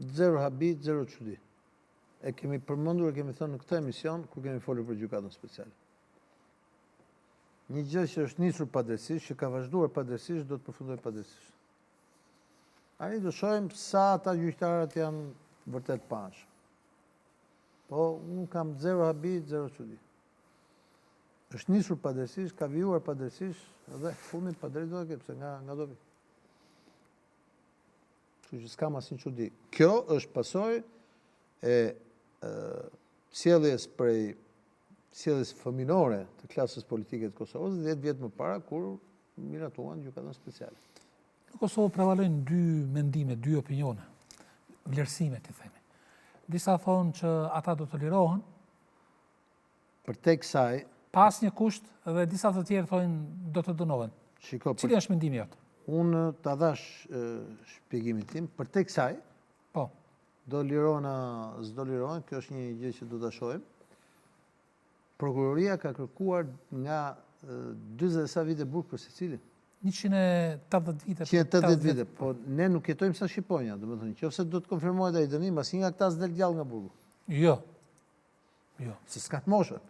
Zero habi, zero çudi. E kemi përmendur, e kemi thënë në këtë emision kur kemi folur për gjykatën speciale. Një gjë që është nisur padrejtësisht, që ka vazhduar padrejtësisht, do të përfundojë padrejtësisht. Tani do shohim sa ata gjyqtarët janë vërtet të paanshëm. Po, unë kam zero habi, zero çudi. Është nisur padrejtësisht, ka vijuar padrejtësisht dhe fundin padrejt do ta ketë, pse nga nga do vi. Kështu që s'kam asnjë çudi. Kjo është pasojë e sjelljes prej sjelljes fëminore të klasës politike të Kosovës 10 vjet më para kur miratuan gjykatën speciale. Në Kosovë prevalojnë dy mendime, dy opinione, vlerësime t'i themi. Disa thonë që ata do të lirohen, Përtej kësaj... Pa asnjë kusht dhe disa të tjerë thonë do të dënohen. Shiko, Cili është mendimi jot? Unë ta dhashë shpjegimin tim, përtej kësaj, po. do lirohen a s'do lirohen, kjo është një gjë që do ta shohim. Prokuroria ka kërkuar nga 40 e sa vite burg për secilin. 180 vite. 180 vite, po ne nuk jetojmë sa shqiponja, domethënë, qoftë se do të konfirmohet ai dënim, asnjë nga këta s'del gjallë nga burgu. Jo. Jo. Se s'ka të moshën.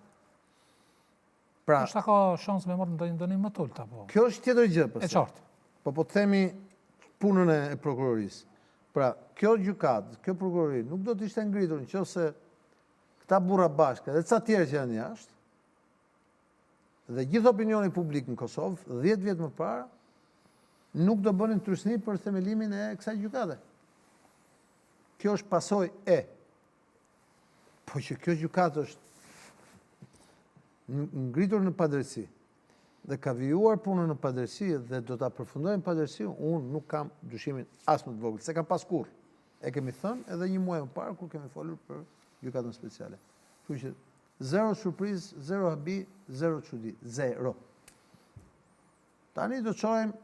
Pra, Ndoshta ka shans me marrë ndonjë dënim më të ulët apo. Kjo është tjetër gjë pastaj. E qartë. Po po të themi punën e prokurorisë. Pra, kjo gjykatë, kjo prokurori nuk do të ishte ngritur në qoftë se këta burra bashkë dhe ca tjerë që janë jashtë, dhe gjithë opinioni publik në Kosovë, 10 vjet më parë, nuk do bënin trysni për themelimin e kësaj gjykate. Kjo është pasojë e Po që kjo gjykatë është ngritur në padrejtësi dhe ka vijuar punën në padrejtësi dhe do ta përfundojë në padrejtësi, unë nuk kam dyshimin as më të vogël, s'e kam pas kurrë. E kemi thënë edhe një muaj më parë kur kemi folur për gjykatën speciale. Kështu që zero surprizë, zero habi, zero çudi, zero. Tani do të shohim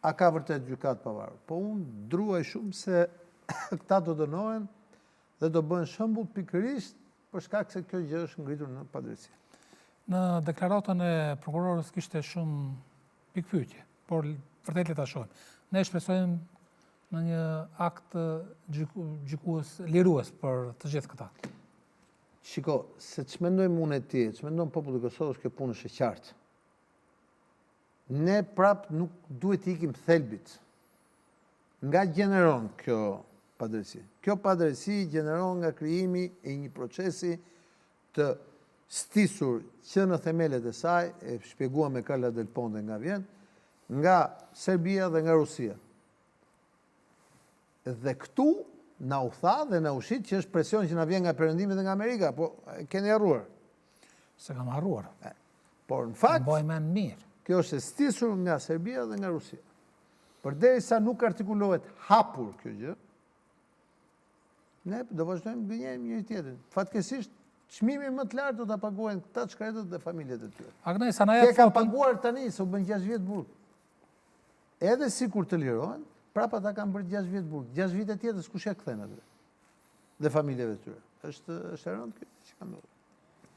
a ka vërtet gjykatë pavarur. Po unë druaj shumë se këta do dënohen Dhe do bëhen shembull pikërisht për shkak se kjo gjë është ngritur në padrejtësi. Në deklaratën e prokurores kishte shumë pikëpyetje, por vërtet le ta shohim. Ne shpresojmë në një akt gjykues lirues për të gjithë këta. Shiko, se ç'mendojmë unë e ti, ç'mendon populli i Kosovës, kjo punë është e qartë. Ne prapë nuk duhet t'i ikim thelbit. Nga gjeneron kjo padrejtësi? Kjo padrejtësi gjeneron nga krijimi i një procesi të stisur që në themelet e saj, e shpjeguam me Carla Del Ponte nga vjen, nga Serbia dhe nga Rusia. Dhe këtu na u tha dhe na u shit që është presion që na vjen nga Perëndimi dhe nga Amerika, po e keni harruar. S'e kam harruar. Por në fakt, mbaj mend mirë. Kjo është e stisur nga Serbia dhe nga Rusia. Përderisa nuk artikulohet hapur kjo gjë, ne do vazhdojmë të gënjejmë njëri-tjetrin. Fatkeqësisht, çmimin më të lartë do ta paguajnë këta të shkretët dhe familjet e tyre. Aknej, sa na jep foton. Kanë paguar tani se u bën 6 vjet burg. Edhe sikur të lirohen, prapë ata kanë bërë 6 vjet burg. 6 vite tjetër kush ia kthen atyre dhe familjeve të tyre. Është është e rëndë kjo që ka ndodhur.